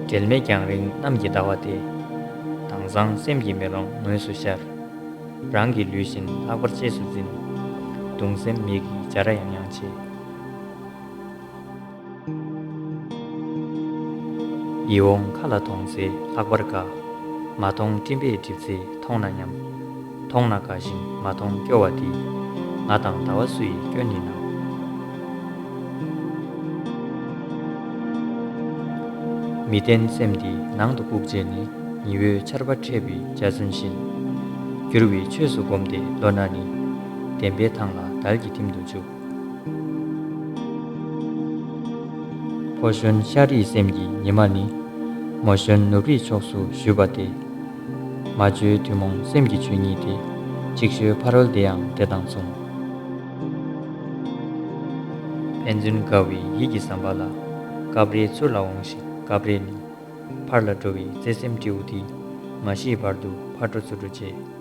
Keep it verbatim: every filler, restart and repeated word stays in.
འབྲལ་མེད་རྒྱང་རིང་གནམ་གྱི་ཟླ་བ་སྟེ། དྭངས་གཙང་སེམས་ཀྱི་མེ་ལོང་ངོས་སུ་ཤར། རང་གི་ལུས་བཞིན་ལྷག་པར་གཅེས་སུ་འཛིན། གདུང་སེམས་མིག་གི་འཇའ་ར་ཡང་ཡང་བྱེད། ཡིད་འོང་མཁའ་ལ་དོང་ཚེ་ལྷག་པར་དགའ། མ་མཐོང་སྤྲིན་པས་བསྒྲིབས་ཚེ་མཐོང་ན་སྙམ། མཐོང་ན་དགའ་ཞིང་མ་མཐོང་སྐྱོ་བ་འདི། ང་དང་ཟླ་བ་སུ་ཡི་སྐྱོན་ཡིན་ནམ། མི་བརྟན་སེམས་འདི་ནང་དུ་བཀུག་བྱས་ནས། ཉི་འོད་ཆར་པ་འཕྲད་པའི་འཇའ་ཚོན་བཞིན། འགྱུར་བའི་ཆོས་སུ་བསྒོམས་ཏེ་བློ་སྣ་ནི། བདེན་པའི་ཐང་ལ་དལ་གྱིས་ཐིམ་དུ་འཇུག། ཕོ་གཞོན་ཤ་རིགས་སེམས་ཀྱི་ཉི་མ་ནི། མོ་གཞོན་ནུབ་རིའི་ཕྱོགས་སུ་བཞུད་པ་སྟེ། མ་བཅོས་ཐུན་མོང་སེམས་ཀྱི་ཆོས་ཉིད་དེ། ཅིག་ཤོས་ཕ་རོལ་དེ་ཡང་དེ་དང་མཚུངས། ཕན་ཚུན་དགའ་བའི་ཡིད་ཀྱི་ཟམ་པ་ལ། སྐབས་རེ་ཚུར་ལ་འོང་ཞིང་སྐབས་རེ་ནི། ཕར་ལ་འགྲོ་བའི་བརྩེ་སེམས་སྤྲེའུ་དེ། མ་ཤི་བར་དུ་ཕར་འགྲོ་ཚུར་འགྲོ་བྱེད།